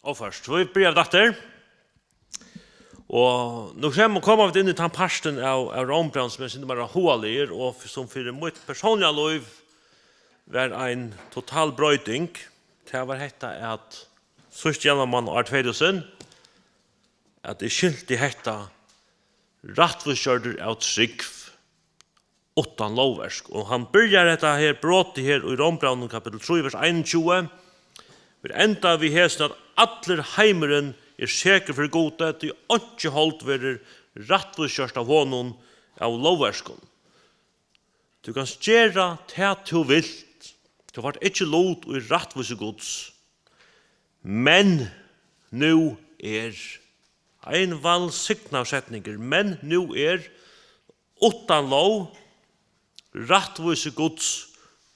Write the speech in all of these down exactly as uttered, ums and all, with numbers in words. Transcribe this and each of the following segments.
Óført. So vit byrja við aftur. Og nú kemur, koma vit inn í tann partin av, av Rómbrævinum, sum eg syntes var hugaligur, og f-, sum fyri mítt persónliga lív var ein total broyting. Tað var hetta, at síðst januar ár tvey túsund, at eg skilti hetta: rættvísgjørdur av trúgv, uttan lógverk. Og hann byrjar hetta her brotið her í Rómbrævinum kapittul trý, vers einogtjúgu: "Vit enda við hesum, at allur heimurin er sekur fyri Gudi, tí einki hold verður rættvísgjørt av honum av lógverkum." Tú kanst gera tað, tú vilt, tú fært ikki lut í rættvísi Guds. Men nú er, ein vælsignaður setningur, men nú er, uttan lóg, rættvísi Guds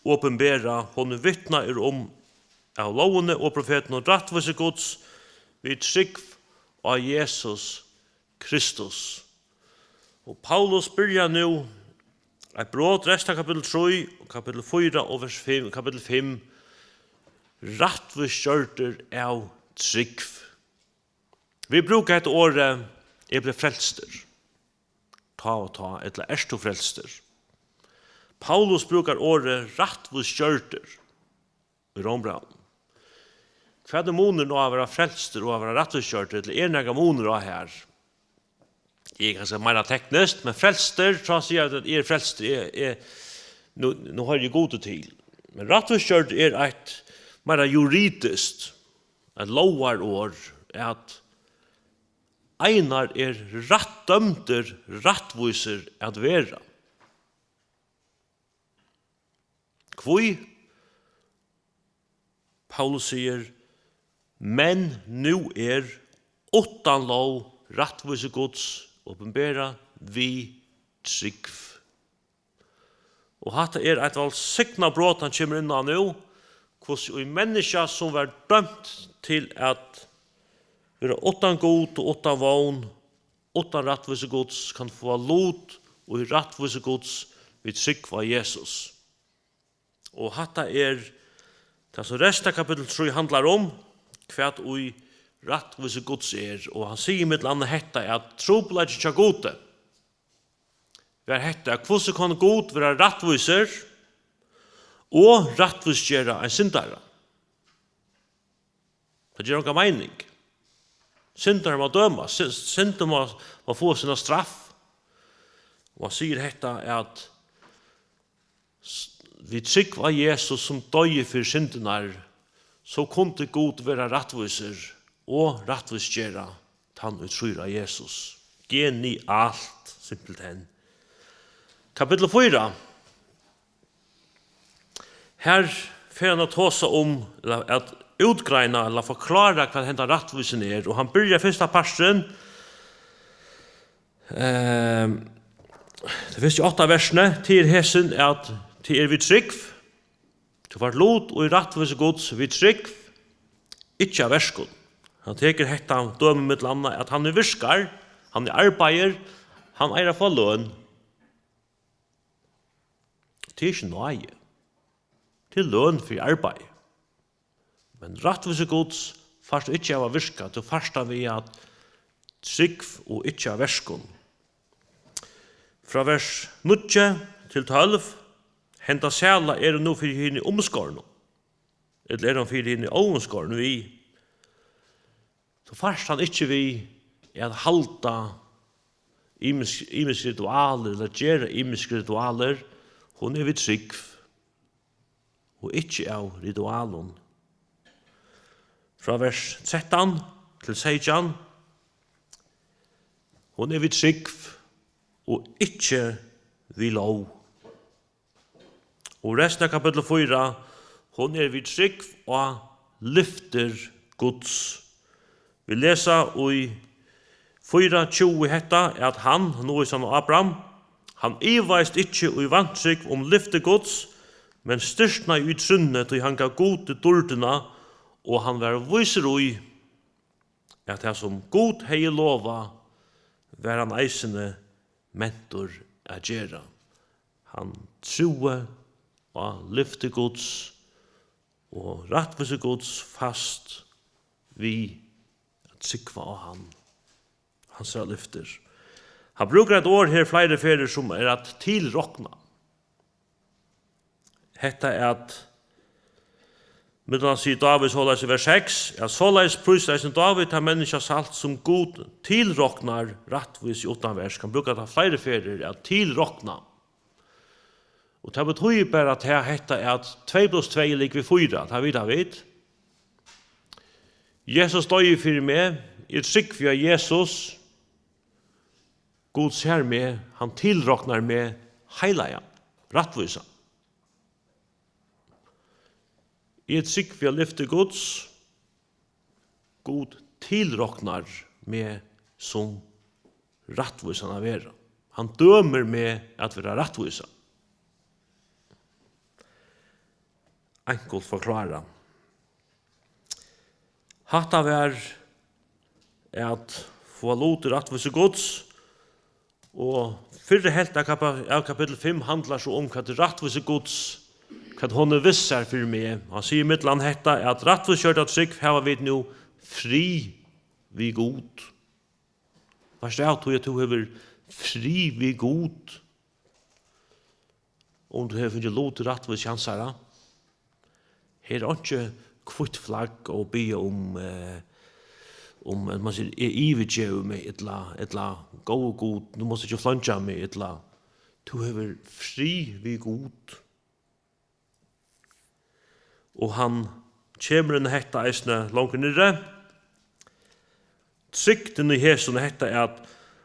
opinberað, honum vitnað er um av lógini og profetunum, rættvísi Guds við trúgv á Jesus Kristus. Og Paulus byrjar nú eitt brot, restina av kapittul trý og kapittul fýra og vers fimm, kapittul fimm: rættvísgjørdur av trúgv. Vit brúka hetta orðið, eg bleiv frelstur. Tá og tá, ella ert tú frelstur? Paulus brúkar orðið rættvísgjørdur í Rómbrævinum. Hvat er munurin á at vera frelstur og at vera rættvísgjørdur, ella er nakar munur á her? Eg kann siga meira tekniskt, men frelstur, tá siga eg at eg eri frelstur, eg, eg, nú, nú hoyri eg Gudi til. Men rættvísgjørdur er eitt meira juridiskt, eitt lógarorð, at Einar er rættdømdur, rættvísur at vera. Hví? Paulus sigur: "Men nú er uttan lóg rættvísi Guds opinberað við trúgv." Og hatta er eitt vælsignað brot, hann kemur inn á nú, hvussu í menniskja, sum var dømt til at vera uttan Gud og uttan vón, uttan rættvísi Guds, kann fáa lut í rættvísi Guds við trúgv á Jesus. Og hatta er tað, sum restin av kapittul trý handlar um, hvat í rættvísi Guds er. Og hann sigur millum annað hetta, at trupulleikin hjá Gudi var hetta: hvussu kann Gud vera rættvísur og rættvísgera ein syndara? Tað ger onga meining. Syndari má dømast, sy-, syndin má, má fáa sína straff. Og hann sigur hetta, at s-, við trúgv á Jesus, sum doyði fyri syndirnar, so kundi Gud vera rættvísur og rættvísgera tann, ið trýr á Jesus. Genialt, simpelthen. Kapittul fýra. Her fer hann at tosa um, ella at útgreina, ella forklára, hvat henda rættvísin er. Og hann byrjar fyrsta partin, ehm, tey fyrstu átta versini, til hesin, at tað er við trúgv. Tú fært lut í rættvísi Guds við trúgv, ikki av verkum. Hann tekur hetta dømi millum annað, at hann ið virkar, hann ið arbeiðir, hann eigur at fáa løn. Tað er ikki náði. Tað er løn fyri arbeiði. Men rættvísi Guds fært tú ikki av at virka, tú fært hann við at trúgv og ikki av verkum. Frá vers níggju til tólv: Henda sæla er nú fyri hini umskornu, ella er hon fyri hini óumskornu við? Tú fært hann ikki við at halda ymisk, ymisk ritualir, ella gera ymisk ritualir. Hon er við trúgv og ikki av ritualum. Frá vers trettan til seytjan: Hon er við trúgv og ikki við lóg. Og restin av kapittul fýra: Hon er við trúgv á lyftir Guds. Vit lesa í fýra tjúgu hetta, at hann, nú vísir hann á Abraham, hann ivaðist ikki í vantrúgv um lyfti Guds, men styrknaði í trúnni, tí hann gav Gudi dýrdina, og hann var vísur í, at tað, sum Gud hevði lovað, var hann eisini mentur at gera. Hann trúði á lyfti Guds og rættvísi Guds fast, við at trúgva á hann, hansara lyftir. Hann brúkar eitt orð her fleiri ferðir, sum er at tilrokna. Hetta at, millum annað sigur Dávid soleiðis í vers seks, at soleiðis prísir eisini Dávid tað menniskja salt, sum Gud tilroknar rættvísi uttan verk. Hann brúkar tað fleiri ferðir, at tilrokna. Og tað betýðir bara tað, hetta at tvey pluss tvey er ligvið fýra, tað vita vit. Jesus doyði fyri meg, eg trúgvi á Jesus, Gud sær meg, hann tilroknar meg heilagan, rættvísan. Eg trúgvi á lyfti Guds, Gud tilroknar meg sum rættvísan at vera. Hann dømir meg at vera rættvísan. Enkelt forklárað. Hatta var at fáa lut í rættvísi Guds, og fyrri helvt av kapa-, av kapittul fimm handlar so um, hvat er rættvísi Guds, hvat hon er við sær fyri meg. Hann sigur millum annað hetta, at rættvísgjørda trúgv hava vit nú frið við Gud. Veitst tú av tí, at tú hevur frið við Gud, um tú hevur fingið lut í rættvísi hansara? Her er einki hvítt flagg og biðja um, eh, um, at man sigur, "Eg yvirgevi meg," ella, ella, "Góði Gud, nú mást ikki fleingja meg," ella, tú hevur frið við Gud. Og hann kemur inn á hetta eisini longur niðri. Trygdin í hesum er hetta, at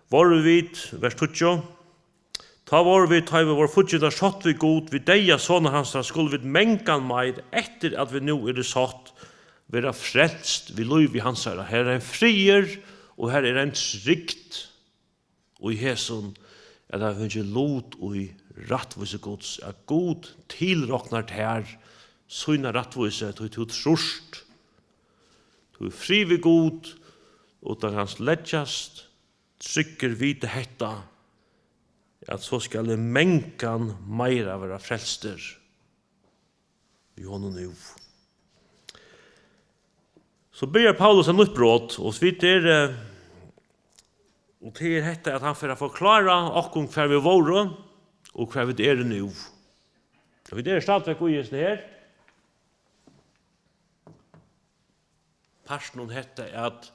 vóru vit, vers tíggju, tá vóru vit, tá ið vit vóru fíggindar, sátt við Gud við deyða sonar hansara, skulu vit mangan meir, eftir at vit nú eru sátt, vera frelst við lívi hansara. Her er ein friður, og her er ein trygd í hesum, at hava fingið lut í rættvísi Guds, at Gud tilroknar tær sína rættvísi, tí tú trýrt. Tú er frið við Gud, og tú kanst leggjast tryggur, vita hetta, at so skal eg mangan meira vera frelstur við honum nú. So byrjar Paulus eitt nýtt brot, og vit er, eh, og tað er hetta, at hann fer at forklára okkum, hvar vit vóru, og hvar vit eru nú. Og vit eru stadigvæk í hesum her. Partinum hetta at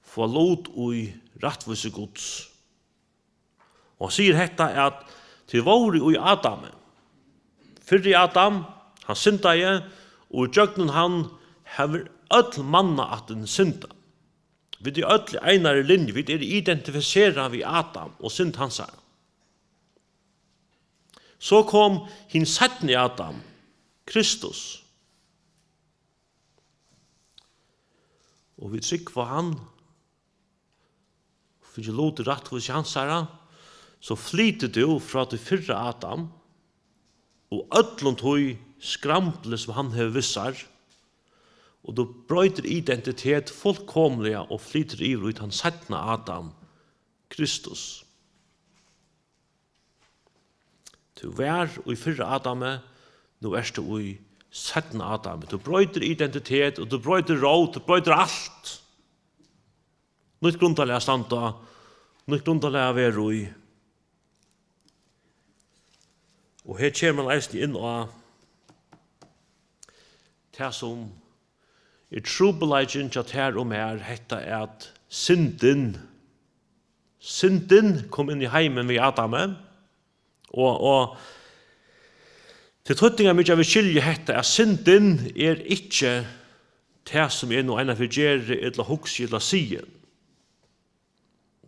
fáa lut í rættvísi Guds. Og hann sigur hetta, at tit vóru í Adami. Fyrri Adam, hann syndaði, og ígjøgnum hann hevur øll mannaættin syndað. Vit eru øll í einari linju, vit eru identifiserað við Adam og synd hansara. So kom hin seinni Adam, Kristus. Og vit trúgva á hann, fingið lut í rættvísi hansara, so flytur tú frá tí fyrra Adam og øllum tí skrambli, sum hann hevur við sær, og tú broytir identitet fullkomiliga og flytur yvir í tann seinna Adam, Kristus. Tú var í fyrra Adami, nú ert tú í seinna Adami. Tú broytir identitet, og tú broytir rót, tú broytir alt. Nýtt grundarlag at standa á, nýtt grundarlag at vera í. Og her kemur hann eisini inn á tað, sum er trupulleikin hjá tær og mær, hetta at syndin, syndin kom inn í heimin við Adami, og, og til týdningar mikið, at vit skilja hetta, at syndin er ikki tað, sum eg nú einaferð geri, ella hugsi, ella sigi.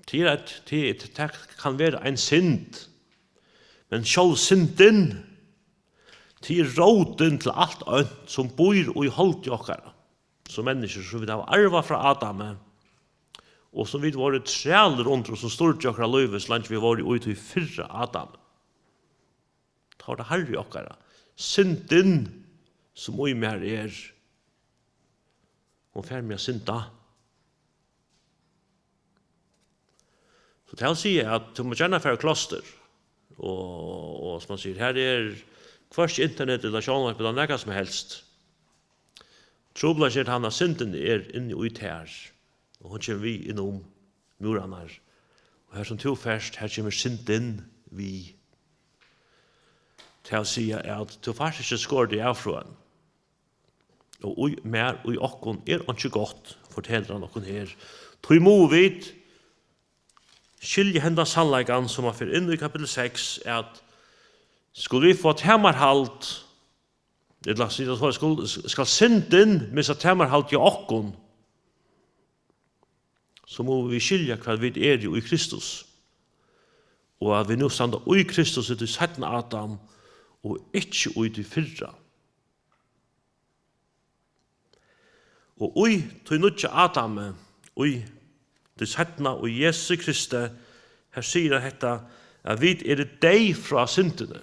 Tað er eitt, tað, tað kann vera ein synd, men sjálv syndin, tað er rótin til alt ónt, sum býr í holdi okkara, sum menniskjur, sum vit hava arvað frá Adami, og sum vit vóru trælir undir, og sum stýrdi okkara lívi, so leingi vit vóru í tí fyrra Adami. Tá var tað harri okkara. Syndin, sum í mær er, hon fær meg at synda. So tað vil siga, at tú mást gjarna fara í klostur, og, og sum man sigur, har er hvørki internet ella sjónvarp ella nakað sum helst. Trupulleikin er tann, at syndin er inni í tær, og hon kemur við inn um múrarnar. Og har sum tú fert, har kemur syndin við. Tað vil siga, at tú fært ikki skorið teg av frá henni. Og í mær, í okkum, er einki gott, fortelur hann okkum her. Tí mugu vit skilja hendan sannleikan, sum hann fer inn í kapitel seks, at skulu vit fáa tamarhald, ella siga so, skulu, skal syndin missa tamarhald hjá okkum, so mugu vit skilja, hvat vit eru í Kristus, og at vit nú standa í Kristus, í tí seinna Adam, og ikki í tí fyrra. Og í tí nýggja Adami, í tí seinna, í Jesu Kristi, her sigur hann hetta, at vit eru deyð frá syndini.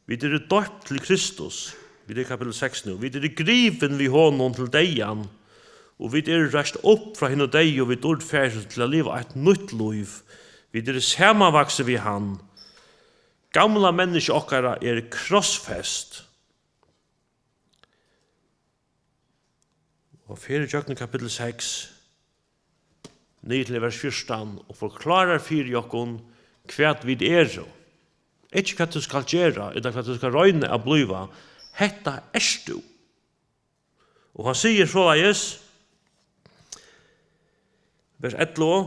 Vit eru doypt til Kristus. Vit eru í kapitel seks nú. Vit eru grivin við honum til deyðan, og vit eru reist upp frá hinum deyðu, og vit eru farin til at liva eitt nýtt lív. Vit eru samanvaksin við hann. Gamla menniskja okkara er krossfest. Og fer ígjøgnum kapitel seks, niður til vers fjúrtan, og forklárar fyri okkum, hvat vit eru. Ikki hvat tú skalt gera, ella hvat tú skalt royna at blíva. Hetta ert tú. Og hann sigur soleiðis, vers ellivu: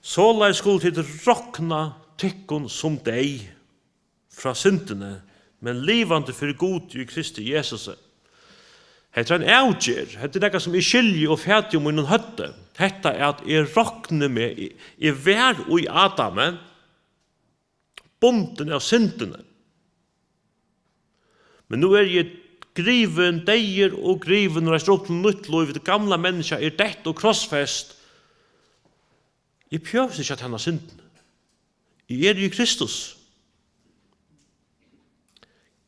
Soleiðis skulu tit rokna tykkum sum deyð frá syndini, men livandi fyri Gudi í Kristi Jesusi. Hetta er ein avgerð. Hetta er nakað, sum eg skilji og fati um mínum høvdi. Hetta, at eg rokni meg, eg, eg var í Adami, bundin av syndini. Men nú eri eg grivin, deyður og grivin, og reistur upp til nýtt lív. Tað gamla menniskja er deytt og krossfest. Eg behøvi ikki at tæna syndini. Eg eri í Kristus.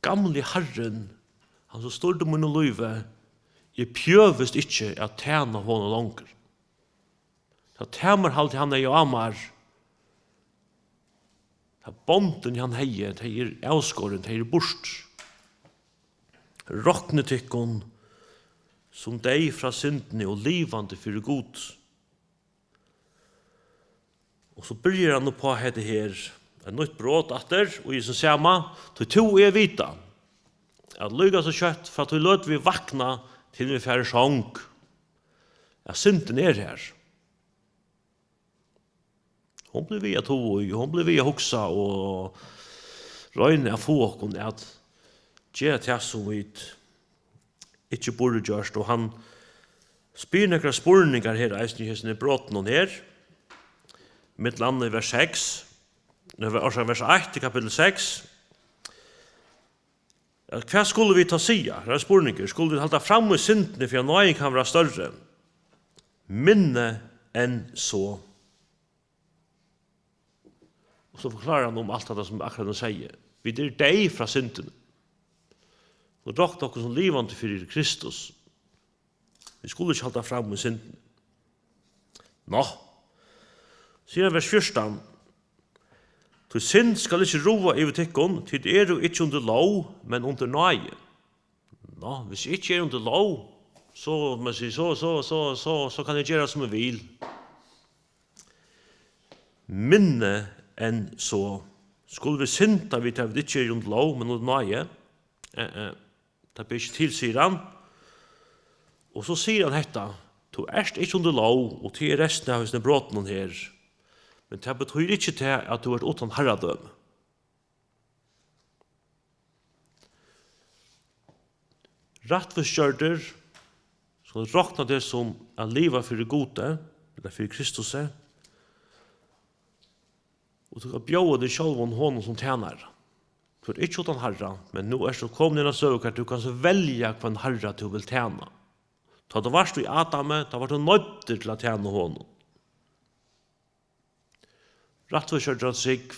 Gamli Harrin, hann sum stýrdi mínum lívi, eg behøvi ikki at tæna honum longur. Tað tamarhald, hann hevði á mær, tað bondini, hann hevði, tey eru avskorin, tey eru burtur. Roknið tykkum sum deyð frá syndini og livandi fyri Gud. Og so byrjar hann uppá hetta her, eitt nýtt brot aftur, og í sum sama, tí tú og eg vita, at líka so skjótt frá tí løtu vit vakna, til vit fara í song, at syndin er her. Hon blívur við at toga í, hon blívur við at hugsa og royna at fáa okkum at gera tað, sum vit ikki burdu gjørt. Og hann spyr nakrar spurningar her eisini í hesum brotinum her, millum annað í vers seks, nei, orsaka, vers eitt í kapitel seks. At hvat skulu vit tá siga? Tað er ein spurningur. Skulu vit halda fram í syndini, fyri at náðin kann vera størri? Minni enn so. Og so forklárar hann um alt hetta, sum akkurát hann segði. Vit eru deyð frá syndini. Og rokna okkum sum livandi fyri Kristus. Vit skulu ikki halda fram í syndini. Nå, sigur hann, vers fjúrtan: Tí synd skal ikki ráða yvir tykkum, tit eru ikki undir lóg, men undir náði. Nå, hvis eg ikki eri undir lóg, so, man sigur, so, so, so, so, so kann eg gera, sum eg vil. Minni enn so. Skulu vit synda við tað, vit ikki eru undir lóg, men undir náði? Eh, eh. Tað ber ikki til, sigur hann. Og so sigur hann hetta: Tú ert ikki undir lóg, og tað er restin av hesum brotinum her. Men tað betýðir ikki tað, at tú ert uttan harradømi. Rættvísgjørdur, skulu rokna teg sum at liva fyri Gudi, ella fyri Kristusi, og tú skalt bjóða teg sjálvan honum sum tænara. Tú ert ikki uttan harra, men nú ert tú komin í eina støðu, hvar tú kanst velja, hvønn harra tú vilt tæna. Tá tú vart í Adami, tá vart tú noyddur til at tæna honum. Rættvísgjørdur av trúgv,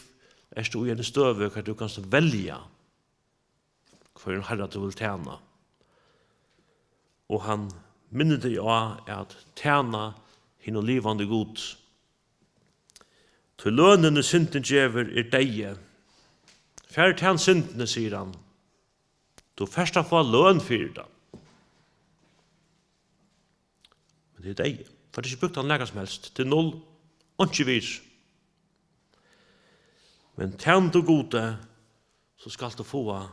ert tú í eini støðu, hvar tú kanst velja, hvørjum harra tú vilt tæna. Og hann minnir teg á at tæna hinum livandi Gud. Tí lønin, ið syndin gevur, er deyði. Far, tæn syndini, sigur hann. Tú fert at fáa løn fyri tað. Men tað er deyði. Fært ikki brúkt hann nakað sum helst. Tað er null. Einki virði. Men tænir tú Gudi, so skalt tú fáa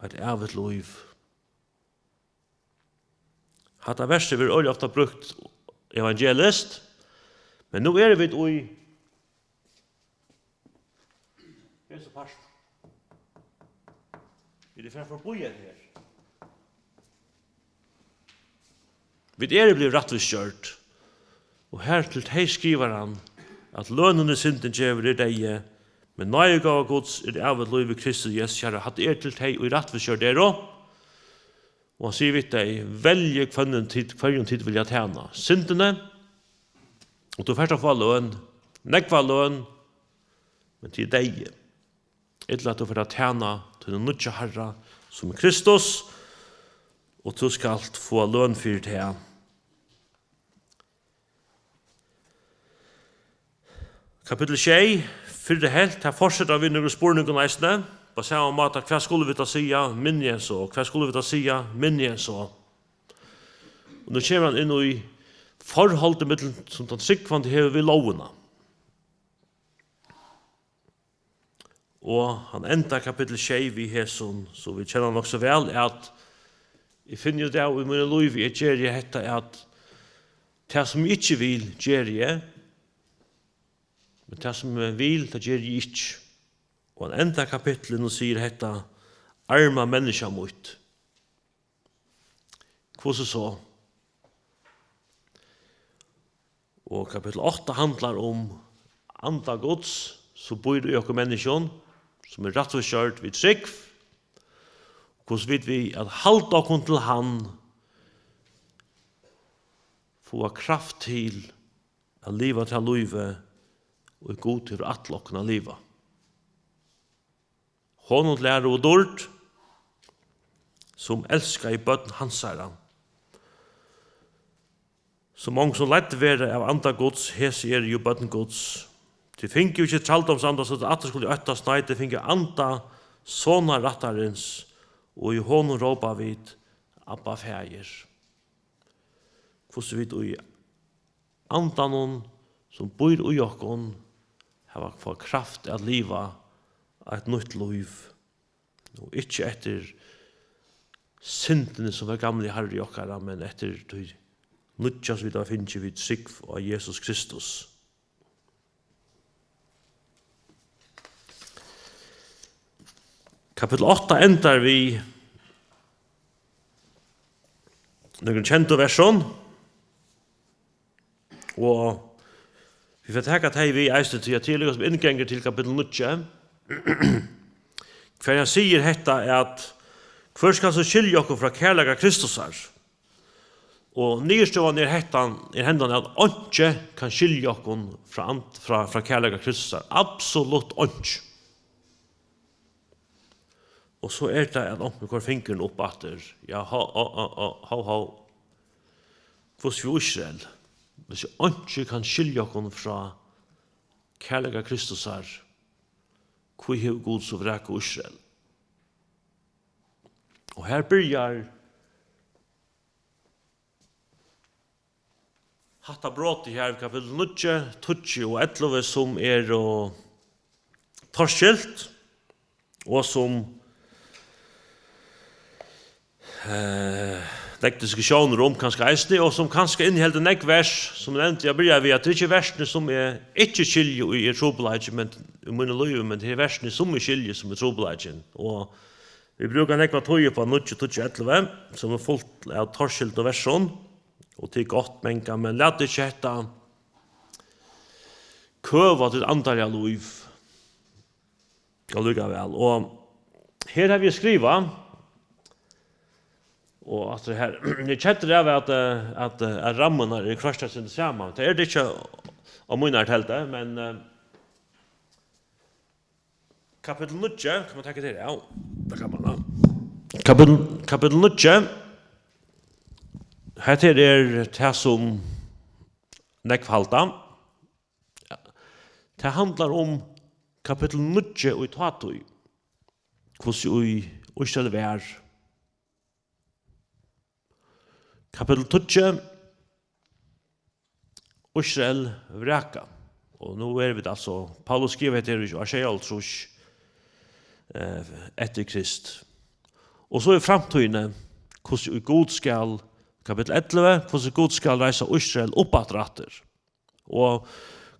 eitt ævigt lív. Hatta versið verður øgiliga ofta brúkt evangeliskt, men nú eru vit í hesum parti. Vit eru farin forbi hetta her. Vit eru blivin rættvísgjørd, og her til tey skrivar hann, at lønin, ið syndin gevur, er deyði, men náðigáva Guds er ævigt lív í Kristi Jesu Harra. Hatta er til tey, ið rættvísgjørd eru. Og hann sigur við tey: Veljið, hvønn tit, hvørjum tit vilja tæna. Syndini, og tú fert at fáa løn, nógva løn, men tað er deyði. Ella at tú fert at tæna tínum nýggja Harra, sum er Kristus, og tú skalt fáa løn fyri tað. Kapittul sjey, fyrra helvt, her fortseta vit nøkur spurningum eisini. Á sama máta, hvat skulu vit tá siga, minni enn so? Hvat skulu vit tá siga, minni enn so? Og nú kemur hann inn í forholdið millum, sum tann trúgvandi hevur við lógina. Og hann endar kapittul sjey við hesum, sum vit kenna nokk so væl, at eg finni út av í mínum lívi, eg geri hetta, at tað, sum eg ikki vil, geri eg, men tað, sum eg vil, tað geri eg ikki. Og hann endar kapitlinum og sigur hetta: Arma menniskja mítt. Hvussu so? Og kapittul átta handlar um anda Guds, sum býr í okkum menniskjum, sum er rættvísgjørd við trúgv. Hvussu vit við at halda okkum til hann fáa kraft til at liva tað lívið, ið Gud hevur ætlað okkum at liva. Honum til æru og dýrd, sum elskaði børn hansara. Sum mong sum leidd verða av anda Guds, hesi eru jú børn Guds. Tit fingu ikki trældómsanda, so tit aftur skulu óttast, nei, tit fingu anda sonarrættarins, og í honum rópa vit: Abba, Faðir. Hvussu vit í andanum, sum býr í okkum, hava, fáa kraft at liva eitt nýtt lív. Og ikki eftir syndini, sum var gamli harri okkara, men eftir tí nýggja, sum vit hava fingið við trúgv á Jesus Kristus. Kapittul átta endar við nøkrum kendum versum, og vit fara taka tey við eisini, tí at tað er líka sum inngangur til kapittul níggju, har hann sigur hetta, at: Hvør skal so skilja okkum frá kærleika Kristusar? Og niðurstøðan er hettan, er hendan, at einki kann skilja okkum frá and-, frá, frá kærleika Kristusar. Absolutt einki. Og so er tað, at onkur koyrir fingurin upp aftur. Ja, ho, ho, ho, ho, ho, ho. Hvussu við Ísrael? Hvis einki kann skilja okkum frá kærleika Kristusar, hví hevur Gud so vrakað Ísrael? Og her byrjar hatta brotið her, kapittul níggju, tíggju og ellivu, sum eru torskilt, og sum, eh, nógv diskusjónir um kanska eisini, og sum kanska inniheldur nógv vers, sum eg nevndi, eg byrjaði við, at tað er ikki versini, sum eg ikki skilji, ið er trupulleikin, men í mínum lívi, men tað er versini, sum eg skilji, sum er trupulleikin. Og vit brúka nógva tíð upp á níggju, tíggju, ellivu, sum er fult av torskildum versum, og tað er gott, men, men lat ikki hetta køva títt andaliga lív allíkavæl. Og her havi eg skrivað, og aftur her, eg eri keddur av, at, eh, at, eh, at rammarnar eru kroystar eitt sindur saman. Tað er tað ikki á mínari teldu, men, eh, kapittul níggju, kann man taka tað her av? Tað kann man, ja. Kapittul, kapittul níggju, hetta her er tað, sum nógv halda. Tað handlar um kapittul níggju í tátíð, hvussu í Ísrael var. Kapittul tíggju, Ísrael vrakað. Og nú eru vit altso, Paulus skrivar hetta her í sjeyoghálvtrýss, eh, eftir Krist. Og so í framtíðini, hvussu Gud skal, kapittul ellivu, hvussu Gud skal reisa Ísrael upp aftur aftur. Og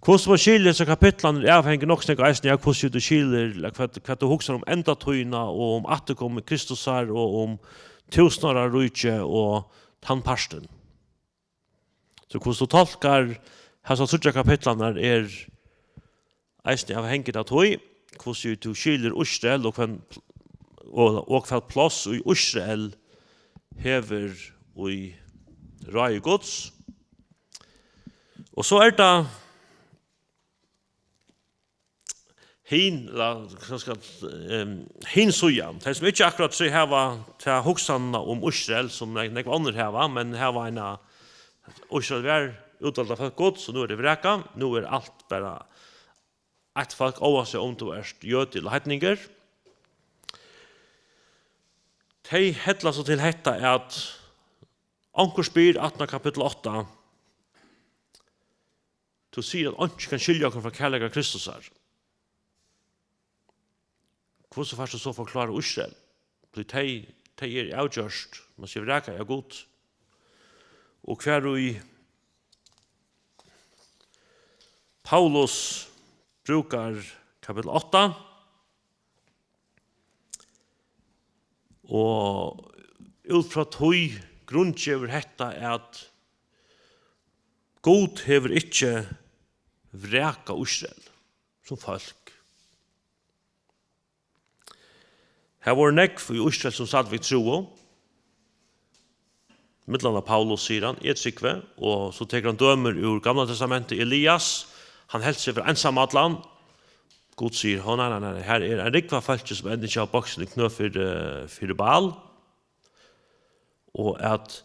hvussu man skilir hesar kapitlarnar er avhangigt nokk so nógv eisini av, hvussu tú skilir, ella hvat, hvat tú hugsar um endatíðina og um afturkomu Kristusar og um túsundáraríki og tann partin. So hvussu tú tolkar hasar tríggjar kapitlarnar er eisini avhangigt av tí, hvussu tú skilir Ísrael og hvønn, og, og hvat pláss í Ísrael hevur í ráði Guds. Og so er tað hin, ella, hvat skal, ehm, hin síðan. Tey, sum ikki akkurát so hava ta hugsanina um Ísrael, sum nógv, nógv onnur hava, men hava eina, Ísrael var útvalda fólk Guds, so nú er tað vrakað, nú er alt bara eitt fólk, óansæð um tú ert jødi ella heidningur. Tey hella so til hetta, at onkur spyr aftan á kapittul átta, tú sigur, at einki kann skilja okkum frá kærleika Kristusar. Hvussu fært tú so forklára Ísrael? Tí tey, tey eru avgjørt, man sigur, vrakað av Gud. Og hvar í Paulus brúkar kapittul átta, og út frá tí grundgevur hetta, at Gud hevur ikki vrakað Ísrael sum fólk. Har vóru nógv í Ísrael, sum stadigvæk trúðu. Millum annað Paulus, sigur hann, "Eg trúgvi", og so tekur hann dømir úr Gamla Testamenti, Elias, hann helt seg vera einsamallan. Gud sigur, "Hó, nei, nei, nei, her er ein rúgva fólki, sum enn ikki hava boygt síni knø fyri, fyri Baal." Og at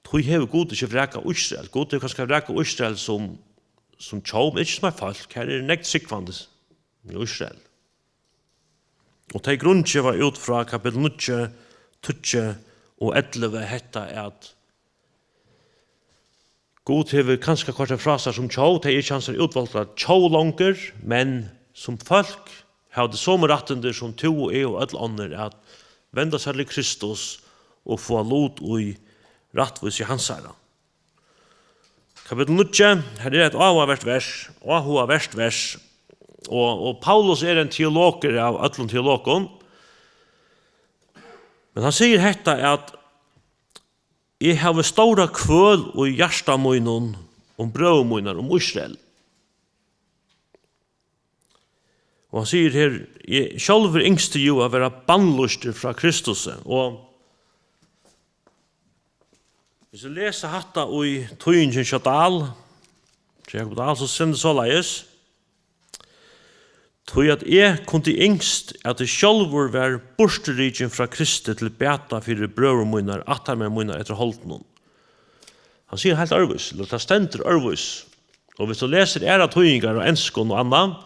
tí hevur Gud ikki vrakað Ísrael. Gud hevur kanska vrakað Ísrael sum, sum tjóð, men ikki sum eitt fólk. Her eru nógv trúgvandi í Ísrael. Og tey grundgeva út frá kapittul níggju, tíggju og ellivu hetta, at Gud hevur kanska koyrt tey frá sær sum tjóð, tey eru ikki hansara útvalda tjóð longur, men sum fólk hava tey somu rættindi sum tú og eg og øll onnur, at venda sær til Kristus og fáa lut í rættvísi hansara. Kapittul níggju, her er eitt áhugavert vers, áhugavert vers, og, og Paulus er ein teologur av øllum teologum, men hann sigur hetta, at "Eg havi stóra kvøl í hjarta mínum um brøður mínar, um Ísrael." Og hann sigur her, "Eg sjálvur ynskti jú at vera bannlýstur frá Kristusi." Og hvis vit lesa hatta í týðingini hjá Dahl, hjá Jakob Dahl, so stendur soleiðis, "Tí at eg kundi ynskt, at eg sjálvur var burturrikin frá Kristi til bata fyri brøður mínar, ættarmenn mínar eftir holdinum." Hann sigur heilt øðrvísi, ella tað stendur øðrvísi. Og hvis tú lesur aðrar týðingar á enskum og annað,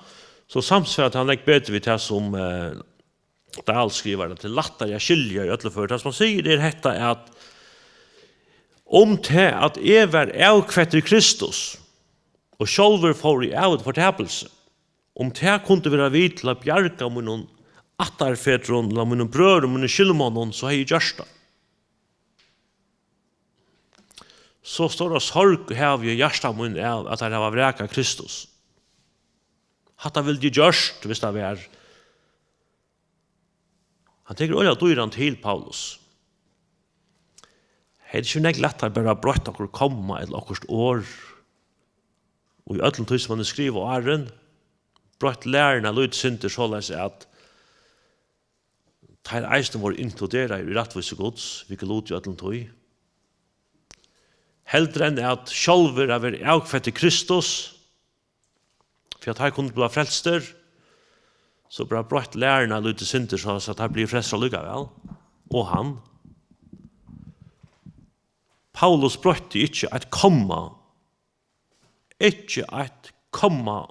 so samsvarar tað nógv betur við tað, sum, eh, Dahl skrivar, tað er lættari at skilja í øllum førum. Tað, sum hann sigur, er hetta, at um tað, at eg var avkvøddur Kristus, og sjálvur fór í ævig fortapilsi, um tað kundi vera við til at bjarga mínum ættarfedrum, ella mínum brøðrum, mínum skyldmonnum, so hevði eg gjørt tað. So stóra sorg havi eg í hjarta mínum av, at teir hava vrakað Kristus. Hatta vildi eg gjørt, hvis tað var. Hann tekur øgiliga dýran til, Paulus. Hevði ikki verið nógv lættari bara at broytt okkurt komma ella okkurt orð í øllum tí, sum hann hevur skrivað áðrenn? Broytt læruna lítið sindur, soleiðis at teir eisini vóru inkluderaðir í rættvísi Guds, við Gud í øllum tí. Heldur enn at sjálvur at vera avkvøddur Kristus, fyri at teir kundu blíva frelstir, so bara broytt læruna lítið sindur, so at teir blivu frelstir allíkavæl, og hann. Paulus broytti ikki eitt komma, ikki eitt komma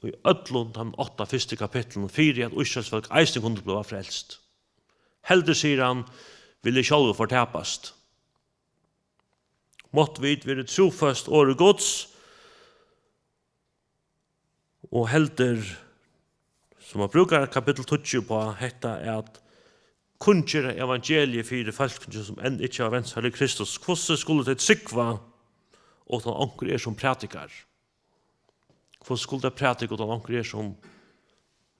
í øllum teimum átta fyrstu kapitlunum, fyri at Ísraels fólk eisini kundu blíva frelst. Heldur, sigur hann, vil eg sjálvur fortapast. Máttu vit verið trúføst orði Guds, og heldur, sum man brúkar kapitul tíggju uppá, hetta at kunngera evangeliið fyri fólkini, sum enn ikki hava vent sær til Kristus. Hvussu skulu tey trúgva, uttan onkur er sum prædikar? Hvussu skulu tey prædika, uttan onkur er sum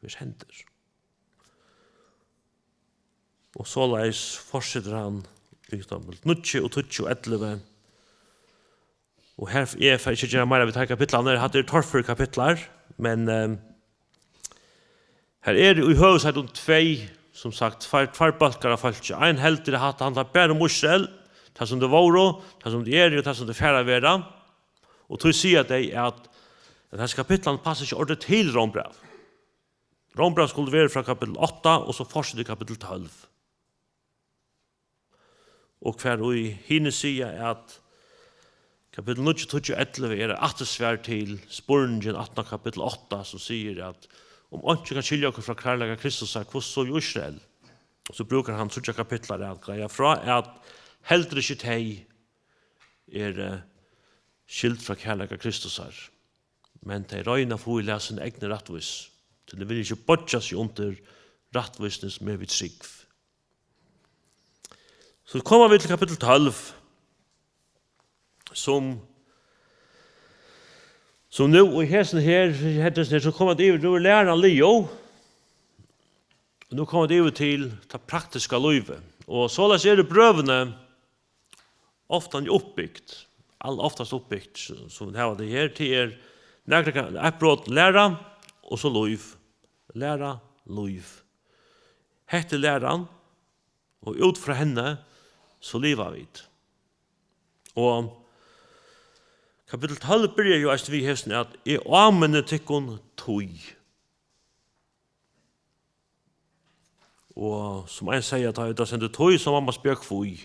verður sendur? Og soleiðis fortsetur hann í kapitul níggju og tíggju og ellivu. Og her, eg fari ikki at gera meira við teir kapitlarnar, hatta eru torførir kapitlar, men, ehm, her eru í høvuðssaktum tvey, sum sagt, tveir, tveir bólkar av fólki. Ein heldur, at hatta handlar bara um Ísrael, tað sum tey vóru, tað sum tey eru, og tað sum tey fara at vera. Og tí siga tey, at, at hesi kapitlarnir passa ikki ordiliga til Rómbræv. Rómbræv skuldi verið frá kapitul átta og so fortseta í kapitul tólv. Og har ið hini siga, at kapitul níggju, tíggju, ellivu er eitt aftursvar til spurningin aftan á kapitul átta, sum sigur, at um einki kann skilja okkum frá kærleika Kristusar, hvussu so við Ísrael? So brúkar hann tríggjar kapitlar at greiða frá, at heldur ikki tey eru skild frá kærleika Kristusar, men tey royna at fáa sína egnu rættvísi, tí tey vilja ikki boyggja seg undir rættvísini, sum er við trúgv. So koma vit til kapitul tólv, sum, sum nú í hesum her, hesum her, so koma vit yvir, nú er læran liðug, og nú koma vit yvir til tað praktiska lívið. Og soleiðis eru brøvini ofta uppbygt, al-, oftast uppbygt, sum vit hava tað her, tað er nakrar, eitt brot læra, og so lív. Læra, lív. Hetta er læran, og út frá henni, so liva vit. Og kapitul tólv byrjar jú eisini við hesum, at eg áminni tykkum tí. Og sum ein segði, at tá ið tað stendur tí, so má man spyrja hví.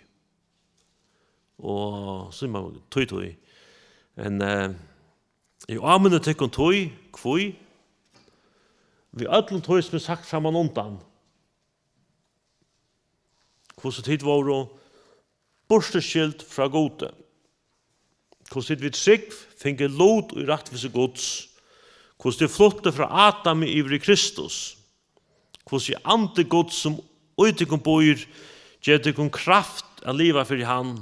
Og so má man tí, tí. Men, eh, eg áminni tykkum tí, hví? Við øllum tí, sum er sagt frammanundan. Hvussu tit vóru burturskild frá Gudi. Hvussu tit við trúgv fingu lut í rættvísi Guds. Hvussu tit fluttu frá Adami yvir í Kristus. Hvussu andi Guds, sum í tykkum býr, ger tykkum kraft at liva fyri hann.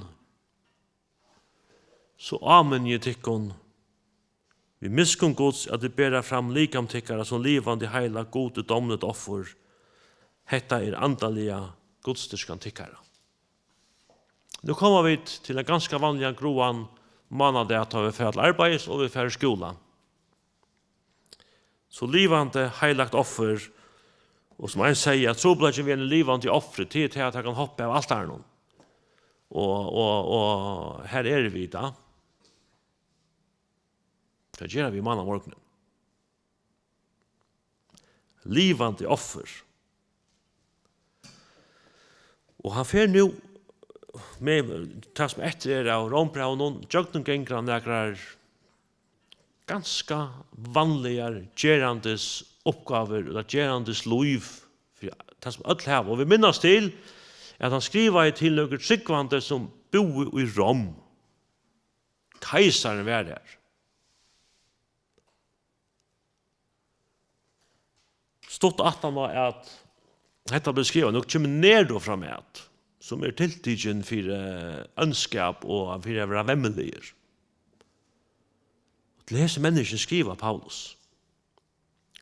So áminni eg tykkum við miskunn Guds, at tit bera fram likam tykkara sum livandi, heilagt, Gudi dámligt offur. Hetta er andaliga gudsdýrkan tykkara. Nú koma vit til ein ganska vanligan gráan mánadag, tá vit fara til arbeiðis og vit fara í skúla. So livandi, heilagt offur, og sum ein segði, at trupulleikin við einum livandi offri, tað er tað, at tað kann hoppa av altarinum. Og, og, og her eru vit, tá. Hvat gera vit mánamorgunin? Livandi offur. Og hann fer nú við tað, sum eftir er av Rómbrævinum, gjøgnumgongur hann nakrar ganska vanligar gerandisuppgávur, ella gerandislív, fyri tað, sum øll hava. Og vit minnast til, at hann skrivaði til nøkur trúgvandi, sum búðu í Rom. Keisarin var har. Stutt aftan á, at hetta bleiv skrivað, nú kemur Nero framat, sum er tiltikin fyri, eh, óndskap og fyri at vera vemmiligur. Til hesi menniskjuni skrivar Paulus: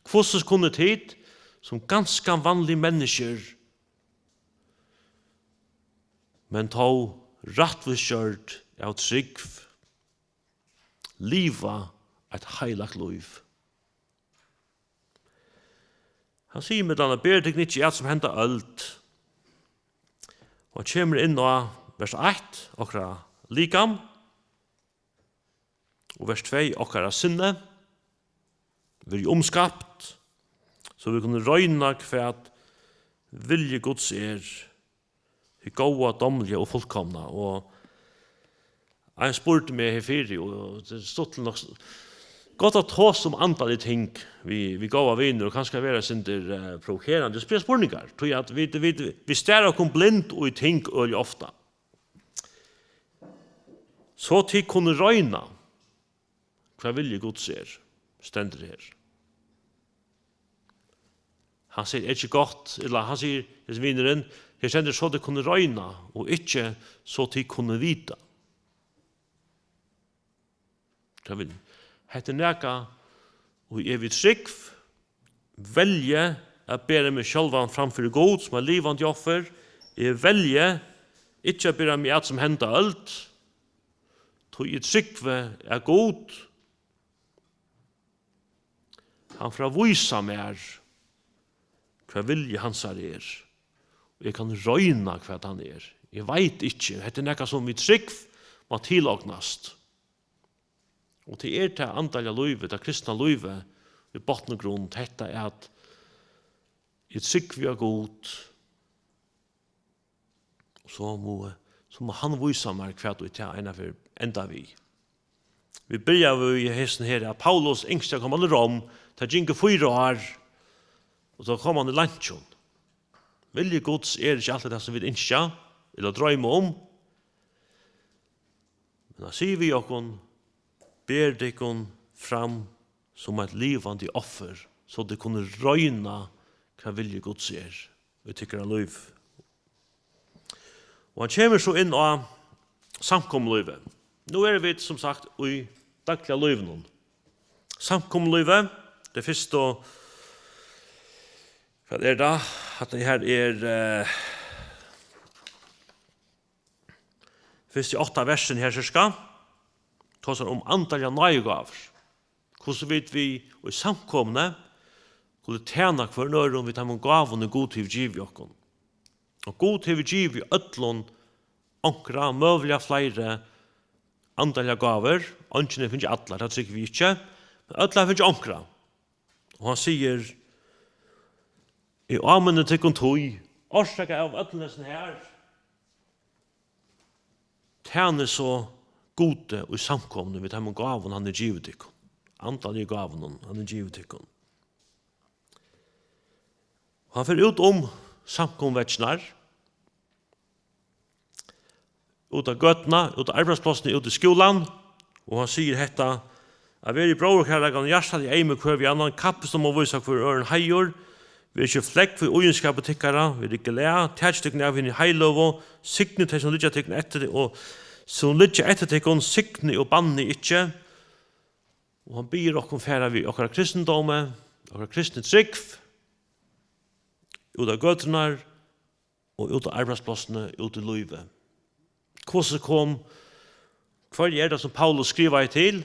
Hvussu kunnu tit, sum ganska vanlig menniskjur, men tó rættvísgjørd av trúgv, liva eitt heilagt lív? Hann sigur millum annað: Berið tykkum ikki at sum henda øld. Og hann kemur inn á vers eitt, okkara likam, og vers tvey, okkara sinni, verið umskapt, so vit kunnu royna, hvat vilji Guds er, hið góða, dámliga og fullkomna. Og ein spurdi meg herfyri, og tað er stuttligt nokk, gott at tosa um andalig ting við, við góðar vinir, og kanska vera eitt sindur, eh, provokerandi, og spyrja spurningar, tí at vit, vit, vit stara okkum blind í ting øgiliga ofta. So tit kunnu royna, hvat vilji Guds er, stendur her. Hann sigur, er ikki gott, ella hann sigur, hesin vinurin, her stendur, so tit kunnu royna, og ikki, so tit kunnu vita. Hvat vil, hetta er nakað, og eg við trúgv velji at bera meg sjálvan fram fyri Gud sum eitt livandi offur. Eg velji ikki at bera meg at sum henda øld, tí eg trúgvi at Gud, hann fer at vísa mær, hvat vilji hansara er. Og eg kann royna, hvat hann er. Eg veit ikki. Hetta er nakað, sum við trúgv má tilognast. Og tað er tað andaliga lívið, tað kristna lívið, í botn og grund, hetta er at eg trúgvi á Gud, og so má, so má hann vísa mær, hvat ið tað einaferð endar við. Vit byrjaðu í hesum her, at Paulus ynskti at koma til Rom, tað gingu fýra ár, og so kom hann í leinkjum. Vilji Guds er ikki altíð tað, sum vit ynskja, ella droyma um. Men hann sigur við okkum, ber tykkum fram sum eitt livandi offur, so tit kunnu royna, hvat vilji Guds er í tykkara lív. Og hann kemur so inn á samkomulívið. Nú eru vit, sum sagt, í dagliga lívinum. Samkomulívið, tað fyrsta, hvat er tað? Hatta her er, eh, fyrstu átta versini her, sirka, tosar um andaligar náðigávur. Hvussu vit við í samkomuni skulu tæna hvørjum øðrum við teimum gávum, ið Gud hevur givið okkum. Og Gud hevur givið øllum onkra, møguliga fleiri andaligar gávur. Eingin hevur fingið allar, tað trúgvi vit ikki, men øll hava fingið onkra. Og hann sigur, eg áminni tykkum tí, orsakað av øllum hesum her, tænið so Gudi í samkomuni við teimum gávum, hann hevur givið tykkum, andaligu gávunum, hann hevur givið tykkum. Hann fer út um samkomuveggirnar, út á gøtuna, út á arbeiðsplássini, út í skúlan, og hann sigur hetta, at verið í bróðurkærleikanum, hjartaliga eymir hvør við annan, kappist um at vísa hvør øðrum heiður, verið ikki flógv í íðinskapi tykkara, verið glað, takið tykkum av hinum heiløgu, signið tey, sum liggja tykkum eftir, og sum liggja eftir tykkum, signið og bannið ikki. Og hann biður okkum fara við okkara kristindómi, okkara kristnu trúgv, út á gøturnar, og út á arbeiðsplássini, út í lívið. Hvussu kom, hvørji er tað, sum Paulus skrivaði til?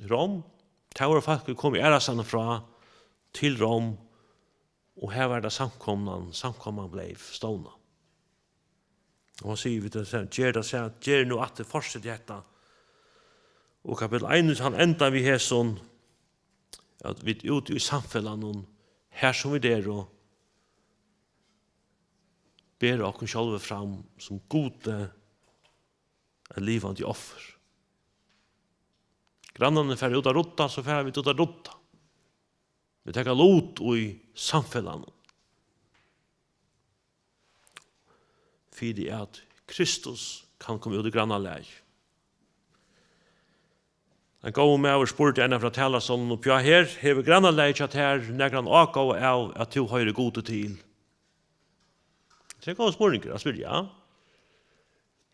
Rom. Tað vóru fólk, ið komu aðrastaðni frá til Rom, og har var tað samkoman, samkoman bleiv stovnað. Og hann sigur við tað, ger tað, ger nú aftur, fortsetið hetta. Og kapittul ein, hann endar við hesum, at vit úti í samfelagnum, har sum vit eru, bera okkum sjálvi fram sum Gudi eitt livandi offur. Grannarnir fara út at rudda, so fara vit út at rudda. Vit taka lut í samfelagnum, fyri at Kristus kann koma út í grannalagið. Ein góður maður spurdi eina frá talarstolinum uppi á her, hevur grannalagið hjá tær nakran ágóða av, at tú hoyrir Gudi til? Tað er ein góður spurningur at spyrja.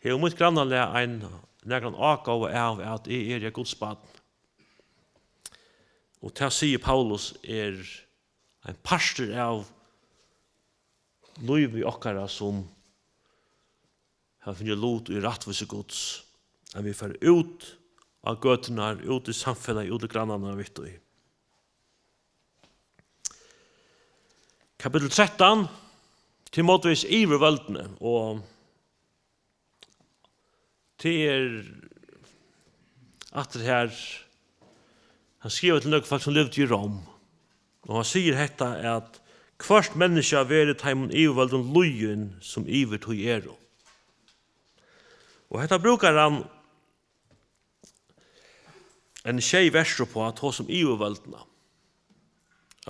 Hevur mítt grannalag ein, nakran ágóða av, at eg eri eitt Guds barn? Og tað sigur Paulus er ein partur av lívi okkara, sum hava fingið lut í rættvísi Guds, at vit fara út á gøturnar, út í samfelagið, út í grannarnar við tí. Kapittul trettan, Timoteus yvirvøldini, og tað er aftur her, hann skrivar til nøkur fólk, sum livdu í Rom, og hann sigur hetta, at hvørt menniskja verður teimum yvirvøldum lýðin, sum yvir tí eru. Og hetta brúkar hann ein sjey vers uppá, at tosa um yvirvøldina.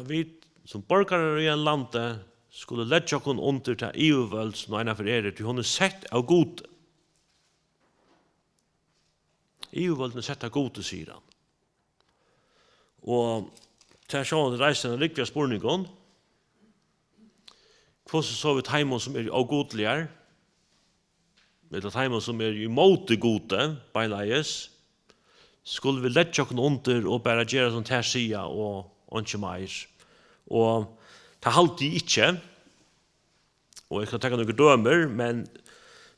At vit sum borgarar í einum landi skulu leggja okkum undir ta yvirvøld, sum einaferð er, tí hon er sett av Gudi. Yvirvøldini sett av Gudi, sigur hann. Og tað sjálvandi reisir eina rúgvu av spurningum. Hvussu so við teimum, sum eru ógudligar, ella teimum, sum eru ímóti Gudi, beinleiðis, skulu vit leggja okkum undir og bara gera, sum tær siga, og einki meir? Og tað haldi eg ikki. Og eg skal taka nøkur dømir, men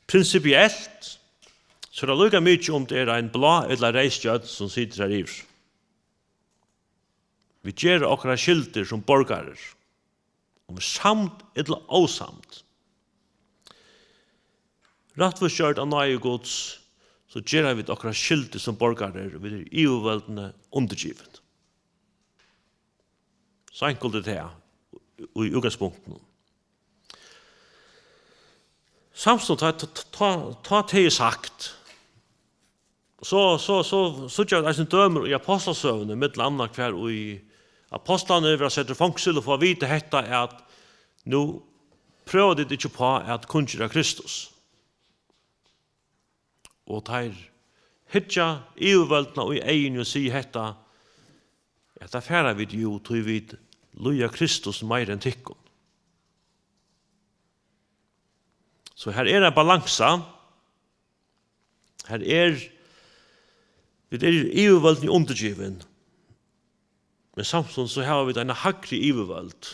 prinsipielt, so er tað líka mikið, um tað er ein blá ella reyð stjørn, sum situr har yvir. Vit gera okkara skyldur sum borgarar, um vit eru samd ella ósamd. Rættvísgjørd av náði Guds, so gera vit okkara skyldur sum borgarar, vit eru yvirvøldini undirgivin. So enkelt er tað í útgangspunktinum. Samstundis, tá, tá, tá, tá tað er sagt, so, so, so, so síggja vit eisini dømir í Ápostlasøguni, millum annað hvar í ápostlarnir verða settir í fongsul og fáa at vita hetta, at nú prøva tit ikki uppá at kunngera Kristus. Og teir hyggja yvirvøldina í eyguni og siga hetta, at tað fara vit jú, tí vit líða Kristus meira enn tykkum. So her er ein balansa. Her er, vit eru yvirvøldini undirgivin, men samstundis so hava vit eina hægri yvirvøld.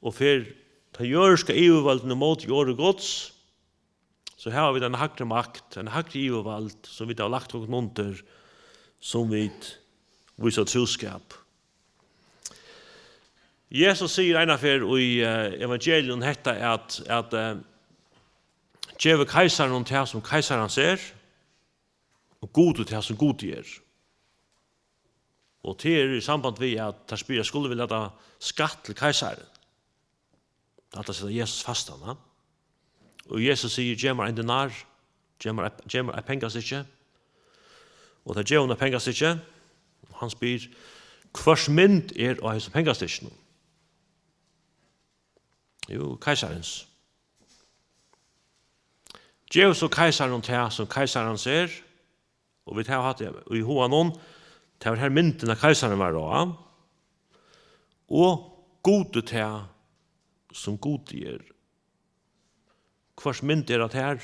Og fer tað jørðiska yvirvøldin ímóti orði Guds, so hava vit eina hægri makt, eina hægri yvirvald, sum vit hava lagt okkum undir, sum vit vísa trúskap. Jesus sigur eina ferð í, eh, evangelium hetta, at, at, eh, gevið keisaranum tað, sum keisarans er, og Gudi tað, sum Gudi er. Og tað er í samband við, at teir spyrja: "Skulu vit lata skatt til keisaran?" Hatta setir Jesus fastan, ha? Og Jesus sigur: "Gev mær ein denar, gev mær eitt, gev mær eitt pengastykki." Og teir geva honum eitt pengastykki, og hann spyr: "Hvørs mynd er á hesum pengastykkinum?" "Jú, keisarans." "Gev so keisaranum tað, sum keisarans er." Og vit hava hatt í huganum, tað var har myndin av keisaranum var á. "Og Gudi tað, sum Gudi er." Hvørs mynd er á tær?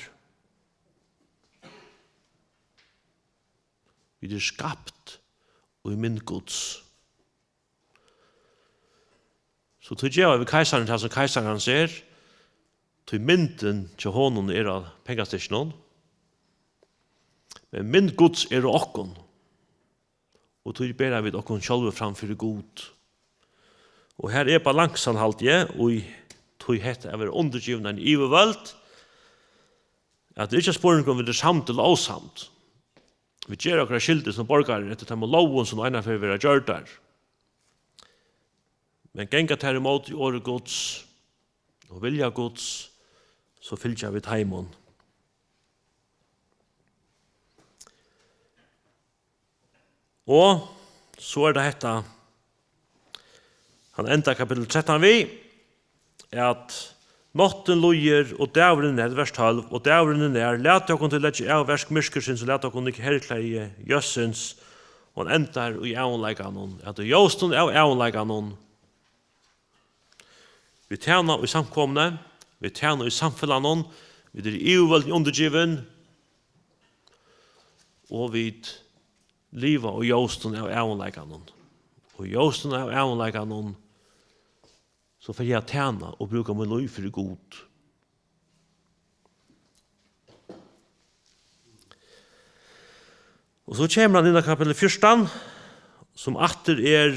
Vit eru skapt í mynd Guds. So tí geva vit keisaranum tað, sum keisarans er, tí myndin hjá honum er á pengastykkinum, men mynd Guds er á okkum, og tí bera vit okkum sjálvi fram fyri Gud. Og her er balansan, haldi eg, í tí hetta at vera undirgivin ein yvirvøld, at tað er ikki ein spurningur, um vit eru samd ella ósamd. Vit gera okkara skyldu sum borgarar eftir teimum lógum, sum einaferð verða gjørdar. Men ganga tær ímóti orði Guds og vilja Guds, so fylgja vit teimum. Og so er tað hetta, hann endar kapittul trettan við, at náttin líður, og dagurin er nær, vers tólv, og dagurin er nær, lat okkum tí leggja av verk myrkursins, og lat okkum nikka herklæði ljóssins, og hann endar í ævinleikanum, at í ljósinum av ævinleikanum, vit tæna í samkomuni, vit tæna í samfelagnum, vit eru yvirvøldini undirgivin, og vit liva í ljósinum av ævinleikanum. Og í ljósinum av ævinleikanum, so fari eg at tæna og brúka mítt lív fyri Gud. Og so kemur hann inn á kapittul fjúrtan, sum aftur er,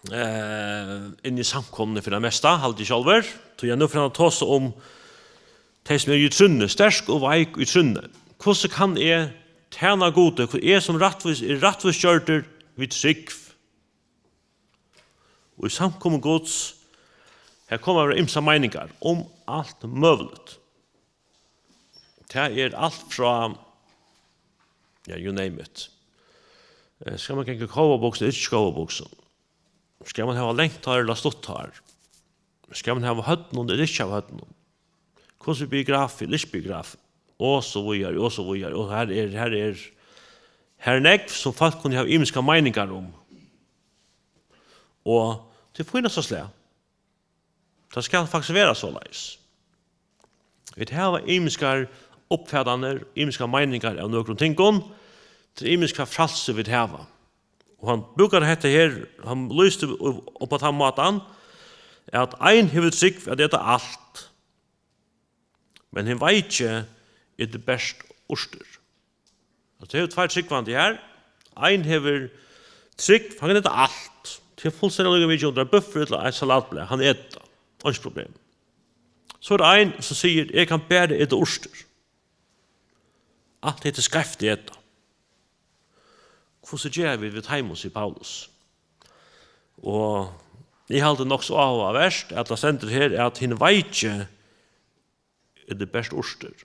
eh, inn í samkomuni fyri tað mesta, haldi eg sjálvur. Tí at nú fer hann at tosa um tey, sum eru í trúnni, sterk og veik í trúnni. Hvussu kann eg tæna Gudi, hvussu eg sum rættvís, er rættvísgjørdur við trúgv? Og í samkomu Guds, her koma at vera ymsar meiningar um alt møguligt. Tað er alt frá, ja, you name it. Eh, skal man ganga í kópabuksum ella ikki kópabuksum? Skal man hava langt hár ella stutt hár? Skal man hava høvdinum ella ikki hava høvdinum? Hvussu er biografi ella ikki biografi? Og so víðari, og so víðari. Og her er, her er, her er nógv, sum fólk kunnu hava ymiskar meiningar um. Og til fínasta slag. Tað skal faktiskt vera soleiðis. Vit hava ymiskar uppfatanir, ymiskar meiningar av nøkrum tingum, til ymiska frælsi vit hava. Og hann brúkar hetta her, hann lýsti upp á tann mátan, at ein hevur trúgv at eta alt, men hin veiki etur bert urtir. Og tað eru tveir trúgvandi her. Ein hevur trúgv, hann kann eta alt. Tað er fullstendiga líka mikið, um tað er búffur ella eitt salatblað, hann etur tað. Einki problem. So er ein, sum sigur, eg kann bara eta urtir. Alt hetta er skeivt at eta. Hvussu gera vit við teimum, sigur Paulus. Og eg haldi nokk so áhugavert, at tað stendur her, at hin veiki etur bert urtir.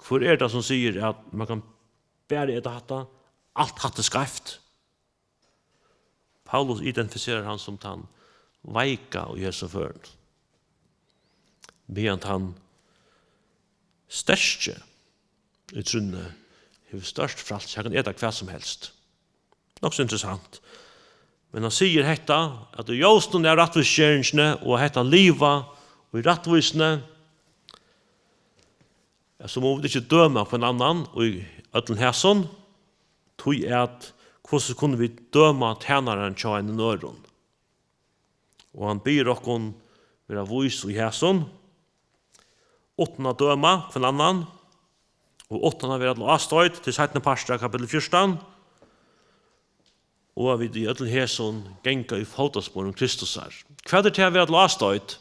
Hvør er tað, sum sigur, at man kann bara eta hatta, alt hatta er skeivt? Paulus identifiserar hann sum tann veika í hesum førum, meðan tann sterki í trúnni hevur stórt frælsi, hann kann eta hvat sum helst. Nokk so interessant. Men hann sigur hetta, at í ljósinum av rættvísgeringini og hetta liva í rættvísini, at so mugu vit ikki døma hvønn annan í øllum hesum, tí at hvussu kunnu vit døma tænaran hjá einum øðrum? Og hann biður okkum vera vís í hesum, uttan at døma hvønn annan, og uttan at vera til ástoyt, til seinni partur av kapittul fjúrtan, og at vit í øllum hesum ganga í fótasporum Kristusar. Hvat er tað at vera til ástoyt?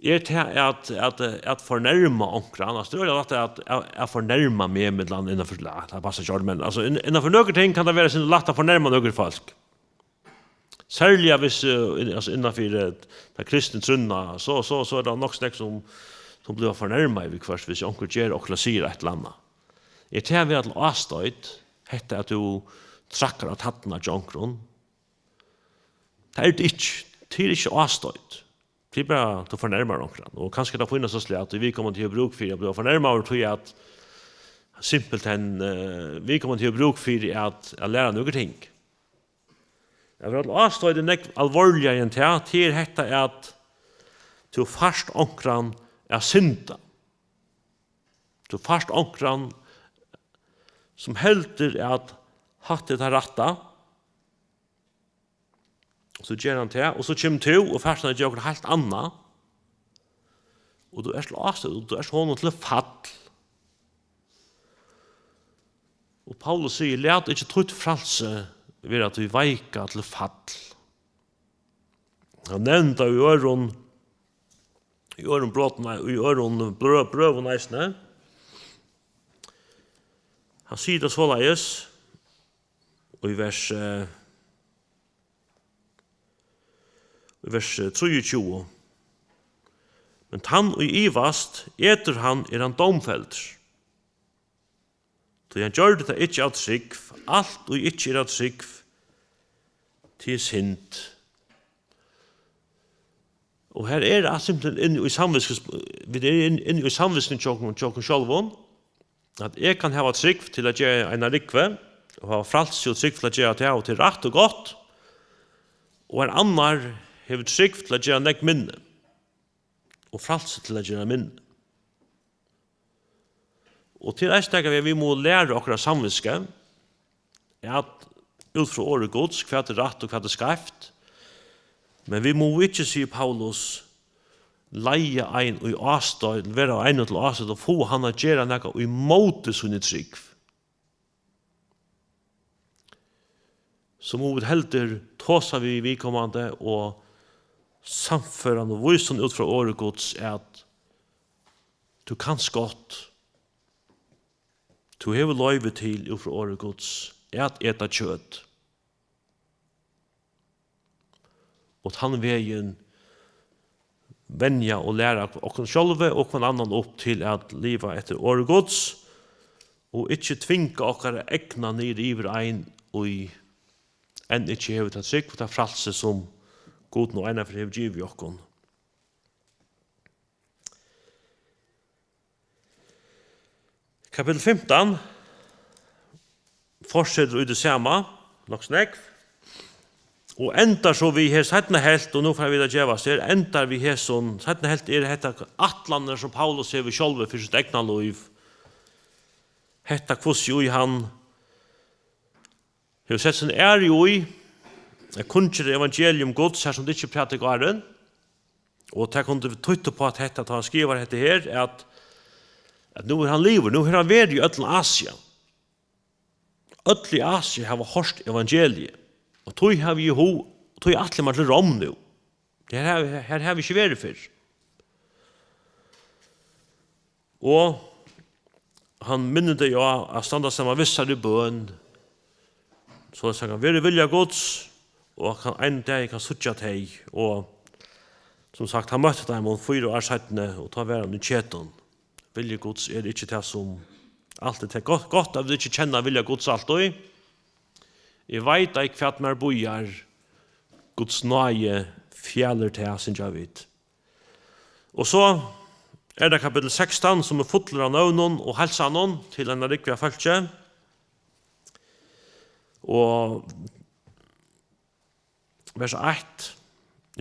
Er tað at, at, at fornærma onkran? Altso, tað er øgiliga lætt at, at, at fornærma meg, millum annað innanfyri, ja, tað passar ikki orð, men, altso, inn-, innanfyri nøkur ting kann tað vera sindur lætt at fornærma nøkur fólk. Serliga hvis, eh, inn-, altso, innanfyri, eh, ta kristnu trúnna, so, so, so er tað nokk so nógv sum, sum blíva fornærmaðir viðhvørt, hvis onkur ger okkurt ella sigur eitt ella annað. Er tað at vera til ástoyt, hetta at tú traðkar á tærnar hjá onkrum? Tað er tað ikki. Tað er ikki ástoyt. Tað er bara, tú fornærmar onkran. Og kanska er tað fínasta slag, at viðkomandi hevur brúk fyri at blíva fornærmaður, tí at simpelthen, eh, viðkomandi hevur brúk fyri at, at læra nøkur ting. At vera til ástoyt er nógv alvorligari enn tað. Tað er hetta, at tú fært onkran at synda. Tú fært onkran, sum heldur, at hatta er tað rætta. So ger hann tað, og so kemur tú og fært hann at gera okkurt heilt annað. Og tú ert til ástoyt, og tú ert honum til fall. Og Paulus sigur, lat ikki títt frælsi vera tí veika til fall. Hann nevnir tað í øðrum, í øðrum brotum, í øðrum brø-, brøvum eisini. Hann sigur tað soleiðis í vers, eh, í vers, eh, trýogtjúgu. Men tann, ið ivast, etur hann, er hann dómfeldur. Tí hann gjørdi tað ikki av trúgv, alt, ið ikki er av trúgv, tað er synd. Og her er alt simpelthen inni í samvitsku-, vit eru inn-, inni í samvitskuni hjá okkum, hjá okkum sjálvum, at eg kann hava trúgv til at gera eina rúgvu, og hava frælsi og trúgv til at gera tað, og tað er rætt og gott, og ein annar hevur trúgv til at gera nógv minni, og frælsi til at gera minni. Og til eisini taka við, vit mugu læra okkara samvitsku, at út frá orði Guds, hvat er rætt og hvat er skeivt. Men vit mugu ikki, sigur Paulus, leiða ein í ástoyt, vera einum til ástoyt og fáa hann at gera nakað í móti síni trúgv. So mugu vit heldur tosa við viðkomandi og sannføra hann og vísa hann út frá orði Guds, at tú kanst gott, tú hevur loyvi til út frá orði Guds at eta kjøt. Og tann vegin venja og læra okkum sjálvi og hvønn annan upp til at liva eftir orði Guds, og ikki tvinga okkara egna niður yvir ein, ið enn ikki hevur ta trúgv og ta frælsi, sum Gud nú einaferð hevur givið okkum. Kapitel fimtan fortsetur í tí sama, nokk so nógv, og endar so við her seinna helvt, og nú fara vit at gevast her, endar við hesum, seinna helvt er hetta ætlanir, sum Paulus hevur sjálvur fyri sítt egna lív. Hetta hvussu í hann hevur sett sín æru í at kunngera evangelium Guds, har sum tað ikki er prædikað áðrenn. Og tað kundi týtt upp á at hetta, tá hann skrivar hetta her, at, at nú er hann liðugur, nú hevur hann verið í øllum Asia. Øll í Asia hava hoyrt evangeliið, og tí havi eg hug, tí ætli eg mær til Rom nú. Her havi, her havi eg ikki verið fyrr. Og hann minnir tey á at standa saman við sær í bøn, soleiðis hann kann vera í vilja Guds, og hann kann ein dag kann síggja tey. Og sum sagt, hann møtti teimum fýra ár seinni, og tá var hann í Ketum. Vilji Guds er ikki tað sum altíð, tað er gott, gott at vit ikki kenna vilja Guds altíð. Eg veit ei, hvat mær bíðar, Guds náði fjalir tað, syngja vit. Og so er tað kapitel sekstan, sum er fullur av nøvnum og heilsanum til eina rúgvu av fólki. Og vers eitt: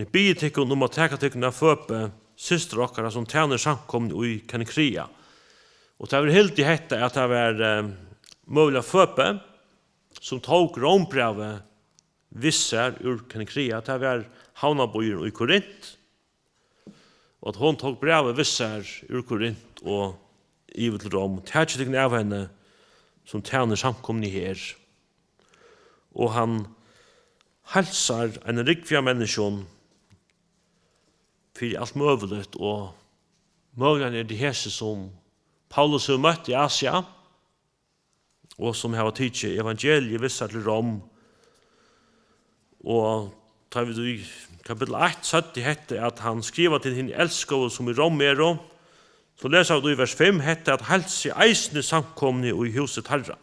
Eg biði tykkum um at taka tykkum av Føbe, systur okkara, sum tænir samkomuni í Kenkrea. Og tað verður hildið hetta, at tað var, eh, møguliga Føbe, sum tók Rómbrævið við sær úr Kenkrea. Tað var havnarbýurin í Korint. Og at hon tók brævið við sær úr Korint og yvir til Rom. Takið tykkum av henni, sum tænir samkomuni her. Og hann heilsar einum rúgvu av menniskjum fyri alt møguligt, og møguliga er tað hesi, sum Paulus hevur møtt í Asia, og sum hava tikið evangeliið við sær til Rom. Og tá vit í kapitel eitt søgdu hetta, at hann skrivar til hini elskaðu, sum í Rom eru, so lesa vit í vers fimm hetta, at heilsið eisini samkomuni í húsi teirra.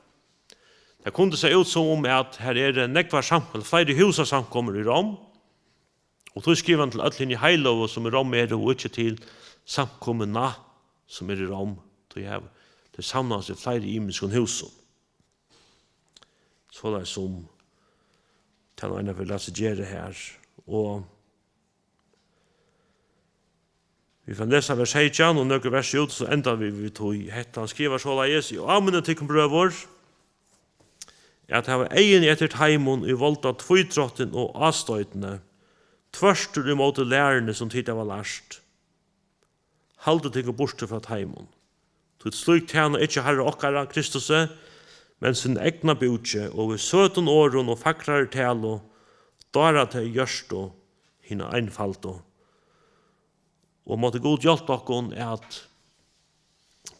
Tað kundi sæð út sum um, at her eru nógvar samkomur, fleiri húsasamkomur í Rom, og tí skrivar hann til øll hini heiløgu, sum í Rom eru, og ikki til samkomuna, sum er í Rom. Tí hava tey savnast í fleiri ymiskum húsum. Soleiðis sum tað nú einaferð læt seg gera her. Og vit fara at lesa vers seytjan og nøkur vers út, so enda vit við tí. Hetta hann skrivar soleiðis: Eg áminni tykkum, brøður, at hava eyguni eftir teimum, ið volda tvítrotting og ástoytni, tvørtur ímóti læruni, sum tit hava lært. Haldið tykkum burtur frá teimum. Tí slík tæna ikki Harra okkara, Kristusi, men sín egna búki, og við søtum orðum og fagrari talu dára tey hjørtu hinna einfaldu. Og mátti Gud hjálpa okkum at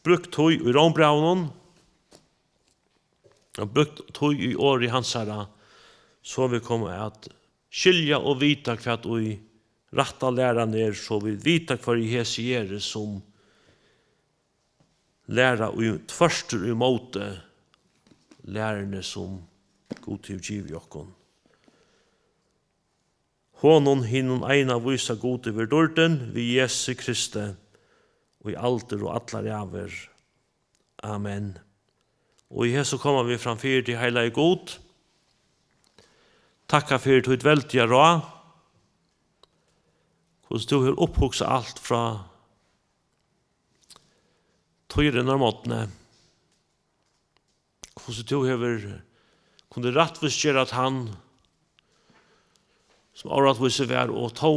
brúkt tíð í Rómbrævinum, og brúkt tíð í orði hansara, so vit koma at skilja og vita, hvat ið rætta læran er, so vit vita, hvørji hesi eru, sum læra í tvørtur ímóti læruni, sum Gud hevur givið okkum. Honum, hinum eina vísa Gudi, verður dýrdin við Jesu Kristi í aldur og allar ævir. Amen. Og í hesum koma vit fram fyri teg, heilagi Gud. Takka fyri títt veldiga ráð, hvussu tú hevur upphugsað alt frá tíðarinnar morgni, hvussu tú hevur kundi rættvísgera tann, sum órættvísur var, og tó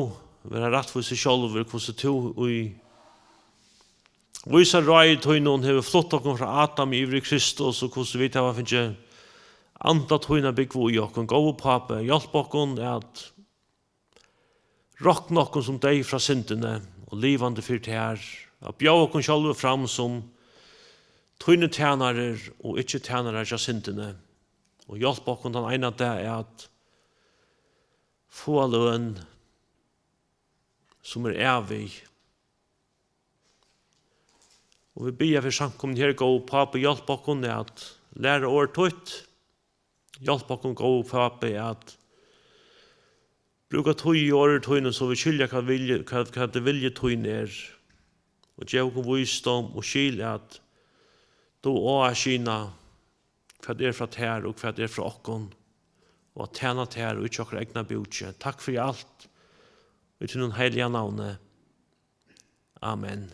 vera rættvísur sjálvur, hvussu tú í vísa ráði tínum hevur flutt okkum frá Adam yvir í Kristus, og hvussu vit hava fingið anda tín at búgva í okkum. Góði Pápi, hjálp okkum at rokna okkum sum deyð frá syndini og livandi fyri tær, at bjóða okkum sjálvi fram sum tínir tænarar og ikki tænarar hjá syndini, og hjálp okkum tann eina dag at fáa løn, sum er ævig. Og vit biðja fyri samkomuni her, góði Pápi, hjálp okkum at læra orð títt. Hjálp okkum, góði Pápi, at brúka tíð í orði tínum, so vit skilja, hvat vilji, hvat, hvat vilji tín er. Og gev okkum vísdóm og skil at Tú áskilur, hvat er frá tær og hvat er frá okkum, og at tæna tær og ikki okkara egna búki. Takk fyri alt, í tínum heilaga navni. Amen.